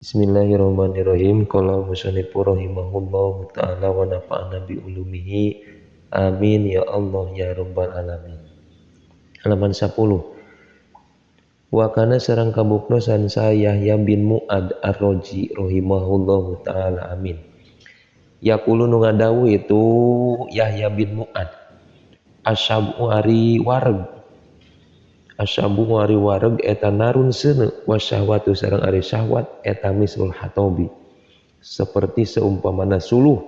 Bismillahirrahmanirrahim. Qala al-musannifu rahimahullahu ta'ala wa nafa'ana bi ulumihi. Amin ya Allah ya rabbal alamin. Halaman 10. Wa kana sareng kabuktosan Yahya bin Mu'ad Ar-Raji rahimahullahu ta'ala amin. Yaqulu nu ngadawuh itu Yahya bin Mu'ad. Asyabu ari wareg. Asyabu ari wareg eta narun seuneu wa syahwatu sareng ari syahwat eta mislul hatobi. Seperti seumpamana suluh.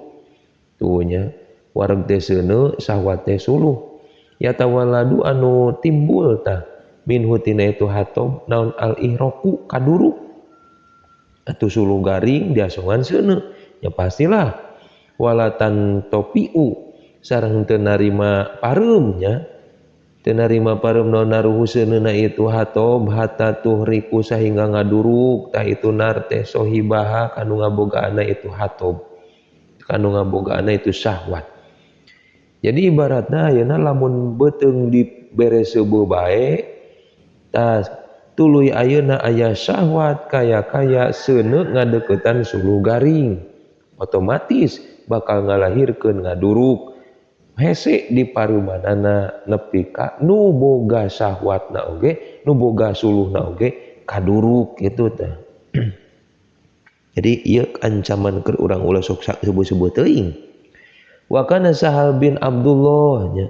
Tuh nya wareg teh seuneu, syahwat teh suluh. Yatawaladu anu timbul tah minhu tina itu hatob naon al ihroku kaduruk. Atuh suluh garing diasongan seuneu. Ya pastilah walatan topiu sareng teu narima pareum nya. Teu narima pareum naon naruhu seuneuna itu hatob hatta tuhriku sahingga ngaduruk tah itu nar teh sohibaha kanu ngabogaana itu hatob, kanu ngabogaana itu syahwat. Jadi ibaratna ayeuna lamun beuteung dibere seubeuh bae tah tuluy ayeuna aya syahwat kaya-kaya seuneu ngadeukeutan suluh garing, otomatis bakal ngalahirkeun ngaduruk hese di parumanana nepi ka nu boga syahwatna oge nu boga suluhna oge kaduruk kitu tah. Jadi ieu ancaman keur urang ulah sok seubeuh-seubeuh teuing. Wa kana Sahal bin Abdullah nya.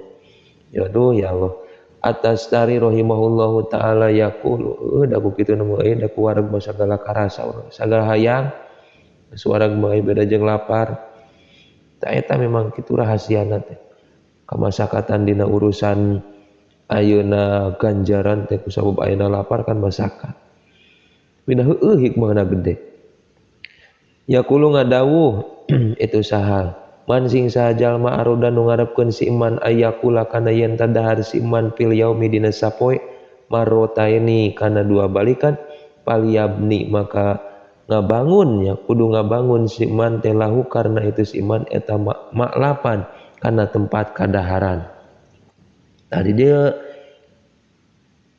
Ya aduh ya Allah. Atas tari rahimahullahu taala yaqulu da ku kitu nu euy da ku wareg mah sagala karasa urang sagala hayang wareg mah beda jeung lapar. Tah eta memang kitu rahasiana teh. Kamasakatan dina urusan ayeuna ganjaran teh kusabab ayeuna lapar kan masakan. Bina heueuh hikmahna gede. Yaqulu ngadawuh itu Sahal. Man sing saha jalma aroda nu ngarepkeun si iman ayakula kana yen tadahar si iman fil yaumi dina sapoe marrotaini kana dua balikan paliyabni maka ngabangun ya kudu ngabangun si iman teh lahu karena itu si iman eta maklapan karena tempat kadaharan. Tadi dia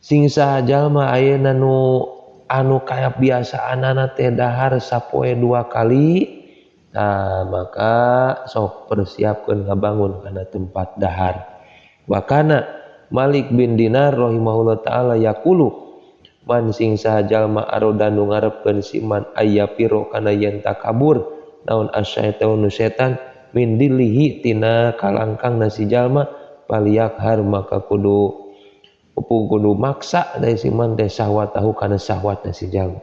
sing saha jalma ayeuna nu anu kaya biasaanana teh dahar sapoe dua kali, nah maka sok persiapkeun ngabangun kana tempat dahar. Wa kana Malik bin Dinar rahimahullah taala yaqulu man sing saha jalma aroda nu ngarepkeun si man ayyapiro kana yen takabur naon asyaitanu setan min dilihi tina kalangkang nasi jalma paliyakhar maka kudu kudu maksa dari si man teh syahwatahu kana syahwat si jalma.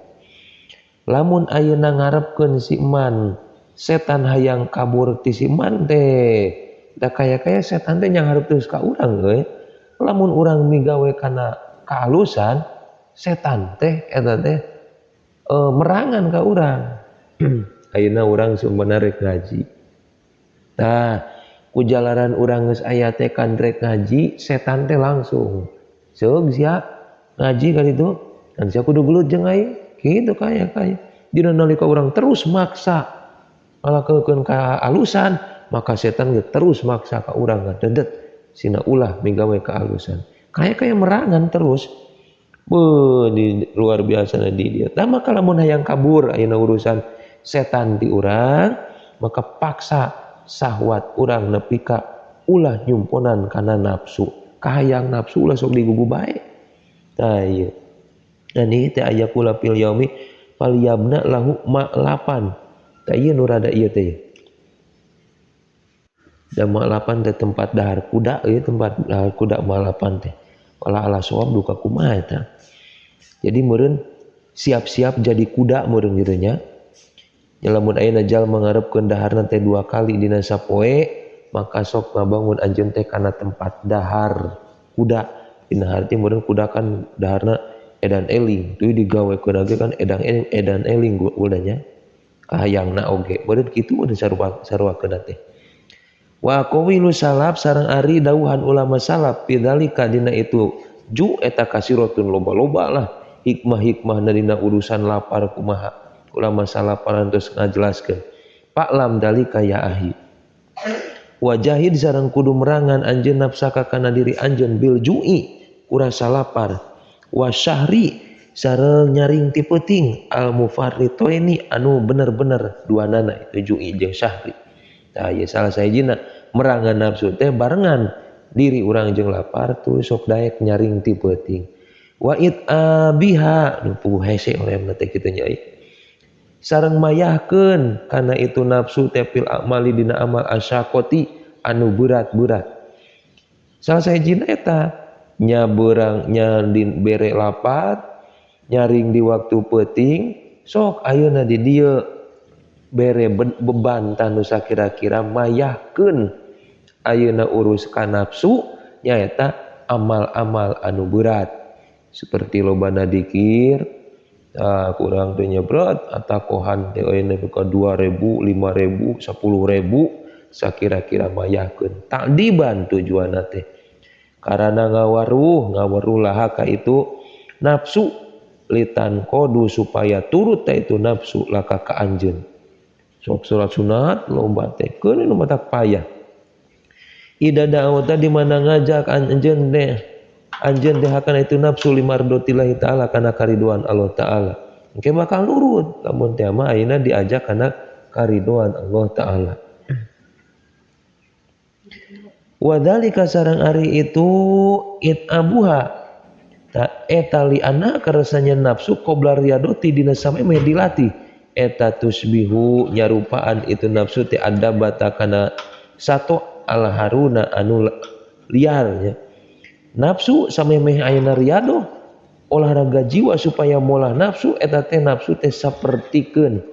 Lamun ayeuna ngarepkeun si man setan hayang kabur ti si man teh da kaya-kaya setan teh nyanghareup terus ka urang euy. Lamun urang migawe kana kaalusan setan teh eta teh merangan ka urang. Ayeuna urang sumberna rek ngaji. Tah kujalaran urang geus aya teh kan rek ngaji setan teh langsung seug sia ngaji ka ditu kan sia kudu gelut jeung aing kitu kaya-kaya. Dina nalika urang terus maksa ngalakukeun kaalusan maka setan ge terus maksa ka urang ngadedet sina ulah migawe kaalusan. Kaya-kaya merangan terus. Beuh di luar biasa di dia. Tah maka lamun hayang kabur ayeuna urusan setan ti urang maka paksa syahwat urang nepi ka ulah nyumponan kana nafsu. Kahayang nafsu ulah sok digugu bae. Tah ieu. Dan ieu teh aya kula fil yaumi falyabna lahu ma'lapan. Tah ieu nu rada ieu teh. Da ma'lapan teh tempat dahar kuda ieu tempat dahar kuda ma'lapan teh. Wala ala sawab duka kumaha eta. Jadi meureun siap-siap jadi kuda meureun kitu nya. Ya lamun ayeuna jalma ngarepkeun daharna teh dua kali dina sapoe maka sok ngabangun anjeun teh kana tempat dahar kuda. Dina harti meureun kuda kan daharna edan eling, tuluy digawekeun oge kan edan eling, edan eling kudanya. Kahayangna oge meureun kitu meureun sarua-saruakeun teh. Wa qawilu salaf sareng ari dawuhan ulama salaf pidzalika dina itu ju eta kasiratun loba-loba lah hikmah-hikmah dina urusan lapar kumaha ulama salaf parantos ngajelaskeun. Fa'lam dalika ya ahi. Wajahid sareng kudu merangan anjeun nafsaka kana diri anjeun bil ju'i ku rasa lapar wa syahri Sareng nyaring ti peuting al mufarritoini anu bener-bener duanana itu ju'i jeung syahri. Tah ieu salah sahijina merangan nafsu teh barengan diri urang jeung lapar tuh sok daek nyaring ti peuting. Wa it abiha nu puguh hese urang teh kitu nya euy. Sareng mayahkeun kana itu nafsu teh fil amali dina amal asyaqati anu berat-berat. Salah sahijina eta nya beurang nya bere lapar nyaring di waktu peuting sok ayeuna di dieu bere beban tanu sakira-kira mayahkeun ayeuna urus ka nafsu nyaeta amal-amal anu berat seperti lobana dikir kurang teh nya berat atakohan teh ayeuna ka 2000 5000 10000 sakira-kira mayahkeun takdiban tujuanna teh karana ngawaruh laha ka itu nafsu litan kodu supaya turut teh itu nafsu laka ka anjeun sok salat sunat lomba teh keun nu matak payah ida da'awata di mana ngajak anjeun teh hakana itu nafsu limardotillahi ta'ala kana kariduan Allah ta'ala engke bakal nurut lamun teh mah ayeuna diajak kana kariduan Allah ta'ala. Wadhalika sareng ari itu it abuha ta eta li ana karasanya nafsu qobla riyadoti dina samemeh dilatih eta tusbihu nyarupaan itu nafsu teh ada bata kana sato al haruna anu liarnya nafsu samemeh ayeuna riyadoh olahraga jiwa supaya molah nafsu eta teh nafsu teh sapertikeun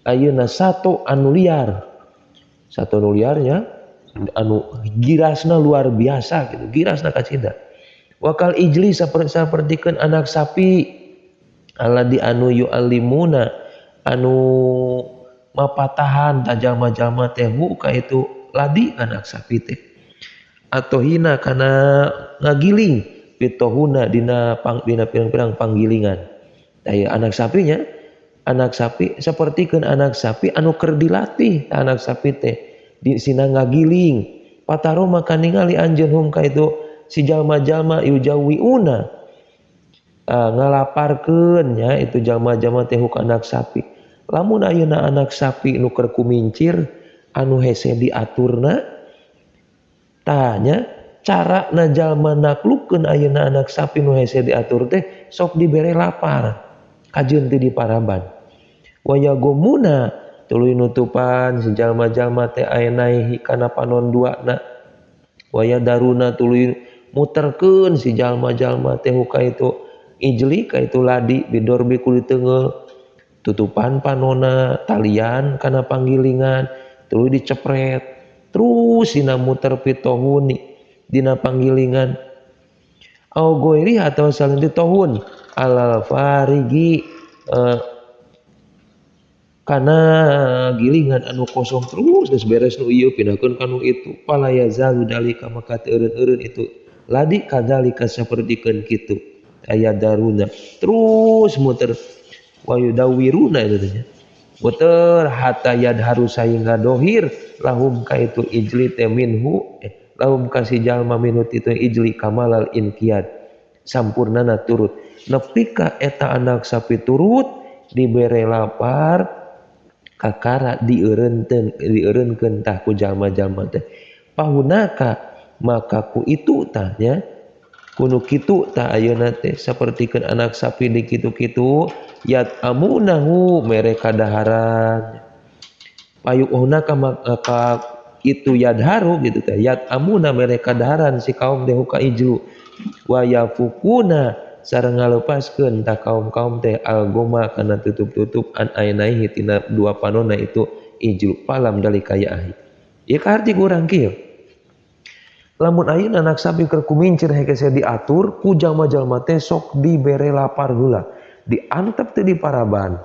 ayeuna sato anu liar sato anu liarnya anu girasna luar biasa gitu girasna kacida wakal ijli sapertikeun anak sapi aladi anu yu'allimuna anu mapatahan jalma-jalma teh ka itu ladi anak sapi teh atau hina kana ngagiling pitohuna dina dina pirang-pirang panggilingan daya anak sapinya anak sapi sapertikeun anak sapi anu keur dilatih anak sapi teh di sina ngagiling pataro maka ningali anjeun hum ka itu si jalma-jalma yujawiuna ngalaparkeun nya itu jalma-jalma teh ka anak sapi lamun ayeuna anak sapi nu keur kumincir anu hese diaturna tanya cara na jalma naklukkeun ayeuna anak sapi nu hese diatur teh sok dibere lapar kajeun teh diparaban wayagomuna tuluy nutupan si jalma-jalma teh ayenaihi kana panon duana waya daruna tuluy muterkeun si jalma-jalma teh ka itu ijli ka itu ladi bidorbi kulit teunggeul tutupan panona talian kana panggilingan tuluy dicepret terus dina muter pitohuni dina panggilingan au goiri atau salin ditohun alal farigi kana gilingan anu kosong terus geus beres nu ieu pindahkeun ka nu itu pala yazalu dalika maka teu eureun-eureun itu ladi kadzalika sapertikeun kitu aya daruna terus muter wa yudawiruna itu teh muter hatta yadharu sahingga dohir lahum ka itu ijli teh minhu lahum ka si jalma minhu itu ijli kamalal inqiyad sampurnana turut nepi ka eta anak sapi turut dibere lapar kakara dieureunkeun tah ku jalma-jalma teh pahunaka maka ku itu tah nya kuno kitu tah ayeuna teh sapertikeun anak sapi di kitu-kitu yat amunahu mere kadaharan payuhunaka maka itu yadharu gitu teh yat amuna mere kadaharan si kaum teh ka ijlu wa yafukuna sareng ngalepaskeun ta kaum-kaum teh algoma kana tutup-tutup an ainaihi tina dua panona itu ijlu palam dalika ya ahi ieu kaharti ku urang kieu lamun ayeuna anak sapi keur kumincir hese diatur ku jalma-jalma teh sok dibere lapar heula diantep teh di paraban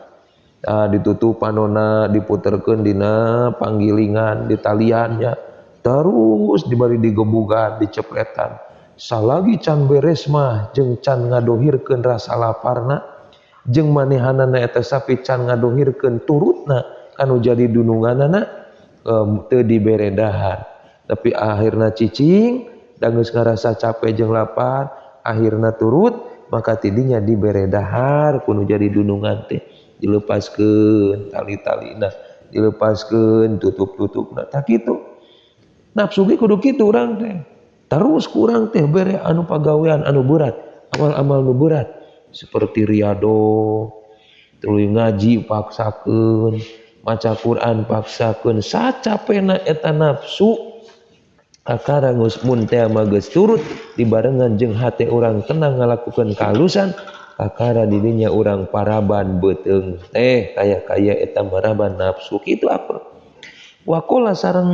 ditutup panona diputerkeun dina panggilingan di taliannya terus dibari digebugan dicepretan salagi can beres mah jeung can ngadohirkeun rasa laparna jeung manehanana eta sapi can ngadohirkeun turutna kanu jadi dununganana teu dibere dahar tapi akhirna cicing da geus ngarasa capek jeung lapar akhirna turut Maka tidinya dibere dahar kudu jadi dunungan teh dilepaskeun tali-talina, dilepaskeun tutup-tutupna. Tah kitu. Nafsu ge kudu kitu urang teh. Terus kurang teh bere anu pagawean anu berat, amal-amal nu berat seperti riado, tuluy ngaji paksakeun, maca Quran paksakeun, sacapena eta nafsu kakara geus mun teh mah geus turut dibarengan jeung hate urang tenang ngalakukeun kahalusan, kakara didinya urang paraban beuteung teh kaya-kaya eta maraban nafsu kitu apa. Wakola sareng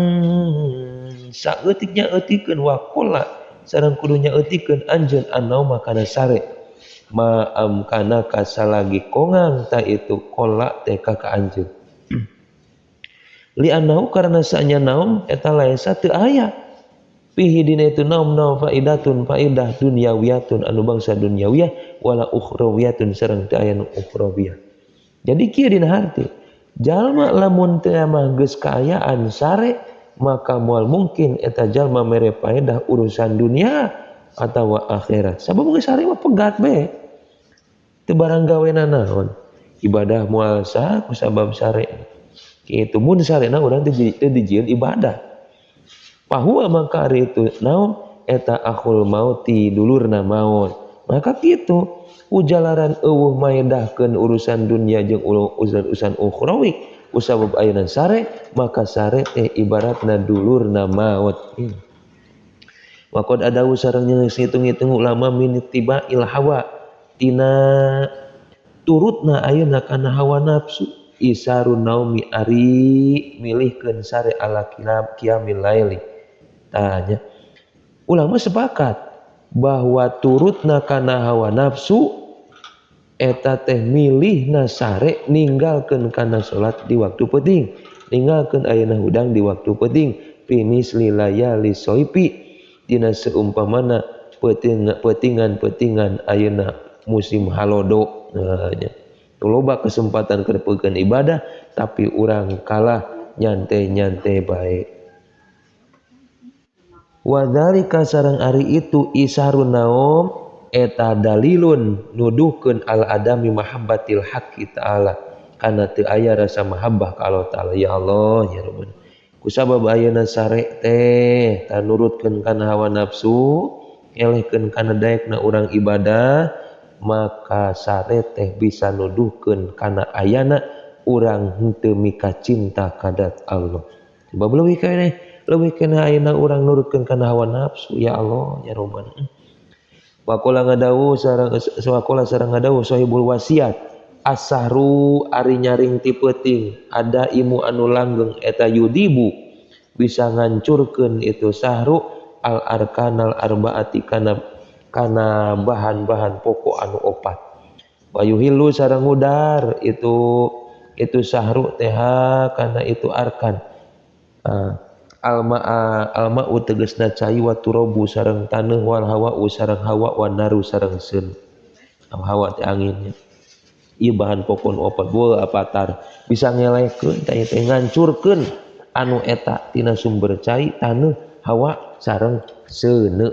saeutiknya eutikeun wakola sareng kudunya eutikeun anjeun anauma kana sare ma amkana kasalagi kongang ta itu kola teh ka anjeun li anau karena saanya naum eta laesa teu aya fihi dina itu naum naum faidatun faidah dunyawiyatun anu bangsa dunyawiyah wala ukhrawiyatun sareng teu aya nu ukhrawiyah. Jadi kieu dina harti jalma lamun teu mah geus kaayaan sare maka moal mungkin eta jalma mere faedah urusan dunia atawa akhirat. Sabab geus sare mah pegat bae. Teu barang gawena naon. Ibadah moal sah kusabab sare. Kitu mun sarena urang teh dijieun ibadah. Pahuwa maka ari itu naon eta akhul mauti dulurna maot. Maka kitu ujalaran eueuh maedahkeun urusan dunia jeung urusan ukhrawi kusabab ayeuna sare maka sare teh ibaratna dulurna maot. Waqad adawu sareng ngitung-ngitung ulama min tiba'il hawa tina turutna ayeuna kana hawa nafsu isarun naumi ari milihkeun sare ala qiyamil laili. Tanya ulama sepakat bahwa turutna kana hawa nafsu eta teh milihna sare ninggalkeun kana salat di waktu peuting, ninggalkeun ayeuna hudang di waktu peuting, finis lilayali soipi dina seumpamana peutingan-peutingan ayeuna musim halodo. Nah, nya. Loba kesempatan keur peukeun ibadah tapi urang kalah nyantai-nyantai bae. Wa dzalika sareng ari itu isarun naum eta dalilun nuduhkeun al adami mahabbatil haqqi ta'ala kana teu aya rasa mahabbah ka Allah ta'ala. Ya Allah ya Rabbana kusabab ayeuna sare teh tanurutkeun kana hawa nafsu ngelehkeun kana daekna urang ibadah maka sare teh bisa nuduhkeun kana ayana urang henteu mika cinta kadat Allah. Sebab leuwih keneh leuwih keneh ayeuna urang nurutkeun kana hawa nafsu. Ya Allah ya Rabbana. Wakola ngadawu sareng wakola sareng ngadawu sahibul wasiat asahru ari nyaring ti peuting ada imu anu langgeng eta yudibu bisa ngancurkeun itu sahru al arkanal arbaati kana bahan-bahan pokok anu opat wayuhilu sareng ngudar itu sahru teh kana itu arkan alma tegesna cai wa turabu sareng taneuh wal hawa sareng hawa wan naru sareng seun hawa teh anginnya ieu bahan pokok opat beuh apatar bisa ngelehkeun teh teh ngancurkeun anu eta tina sumber cai taneuh hawa sareng seuneu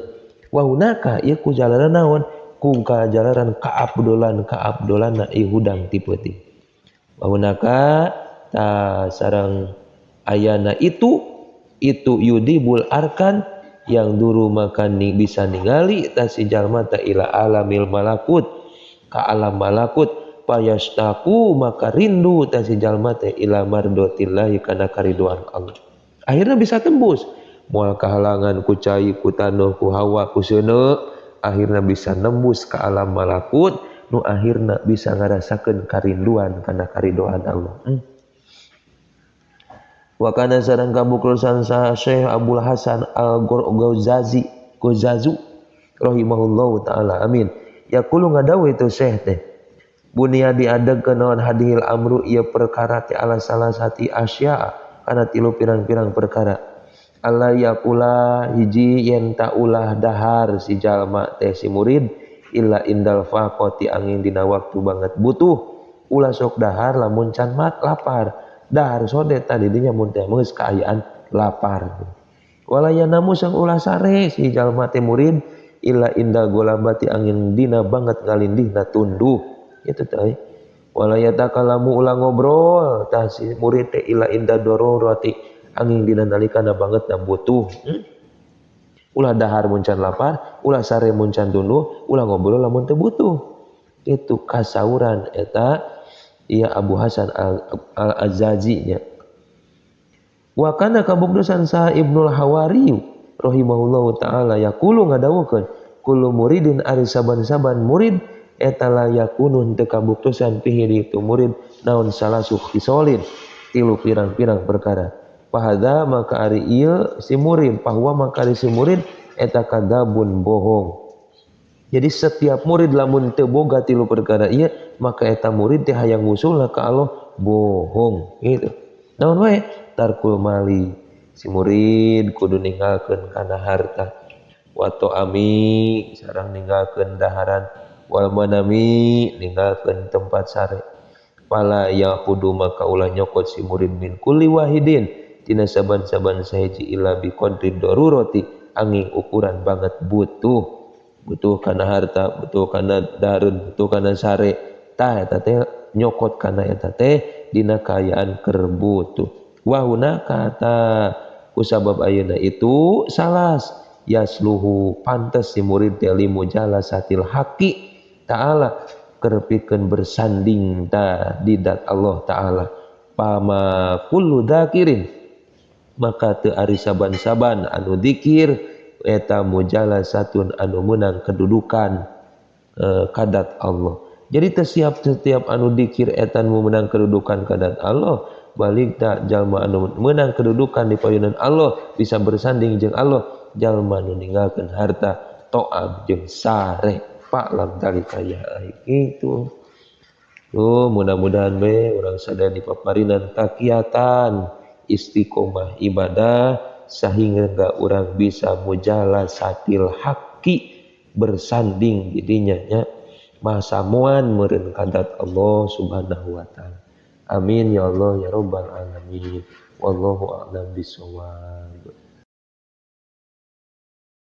wa hunaka ieu ku jalaran naon ku kajalaran kaabdolan kaabdolanna ieu hudang ti peuting wa hunaka ta sareng ayana itu yudibul arkan yang duru maka bisa ningali ta si jalma ta ila alamil malakut ka alam malakut payastaku maka rindu ta si jalma ta ila mardotillahi kana kariduan Allah. Akhirnya bisa tembus moal kahalangan ku cai ku taneuh ku hawa ku seuneu, akhirnya bisa nembus ka alam malakut nu akhirna bisa ngarasakeun karinduan kana karidoan Allah. Wa kana sareng kabukrusan saha Syekh Abdul Hasan Al-Ghazazi Ghazazu rahimahullahu taala amin. Yaqulu ngadawu itu Syekh teh bunia diadegkeun naon hadihil amru ieu perkara teh ala salah sati asya kana tilu pirang-pirang perkara. Alla yaqula hiji yen ta ulah dahar si jalma teh si murid illa indal faqati angin dina waktu banget butuh ulah sok dahar lamun can mat lapar. Dahar sode tadi dinya mun teh geus kaayaan lapar. Walayanamu sang ulah sare si jalma teh murid illa indal golabati angin dina banget ngalindihna tunduh itu teh. Wala yatakalamu ulah ngobrol tah si murid teh illa inda darurati angin dina nalikana banget na butuh. Ulah dahar mun can lapar, ulah sare mun can tunduh, ulah ngobrol lamun teu butuh. Itu kasauran eta ieu Abu Hasan Al-Azazi nya. Wa kana kabuktosan saha Ibnul Hawari rahimahullahu taala yaqulu ngadawukeun kullu muridin ari saban-saban murid eta la yakunun teu kabuktosan fihi di itu murid naon salasu khisolin tilu pirang-pirang perkara. Fahadza maka ari ieu si murid, bahwa maka ari si murid eta kadabun bohong. Jadi setiap murid lamun teu boga tilu perkara ieu maka eta murid teh hayang ngusulna ka Allah bohong gitu. Naon wae tarkul mali, si murid kudu ninggalkeun kana harta, wa ta'ami sareng ninggalkeun daharan, wal manami ninggalkeun tempat sare. Fala yaqudu maka ulah nyokot si murid min kulli wahidin tina saban-saban sahiji illa bi qadri darurati angin ukuran banget butuh. Butuh kana harta, butuh kana dahareun, butuh kana sare. Tah eta teh nyokot kana eta teh dina kaayaan keur butuh. Wa huna kata kusabab ayeuna itu salas yasluhu pantes si murid teh limujalasatil haqi ta'ala keur pikeun bersanding ta di dat Allah ta'ala. Pama kullu dzakirin maka teu ari saban-saban anu dzikir eta mujalasatun anu meunang kedudukan kadat Allah. Jadi teu setiap anu dzikir eta nu meunang kedudukan kadat Allah, balik tak jalma anu meunang kedudukan di payunan Allah bisa bersanding jeung Allah, jalma anu ninggalkeun harta to'ab jeung sare paklam dalika ya gitu. Tuh mudah-mudahan be urang sadaya dipaparinan kakiatan istiqomah ibadah sehingga orang bisa mujalasatil haqqi bersanding didinya nya masamuan meureun kadat Allah Subhanahu wa taala. Amin ya Allah ya rabbal alamin. Wallahu a'lam bissawab.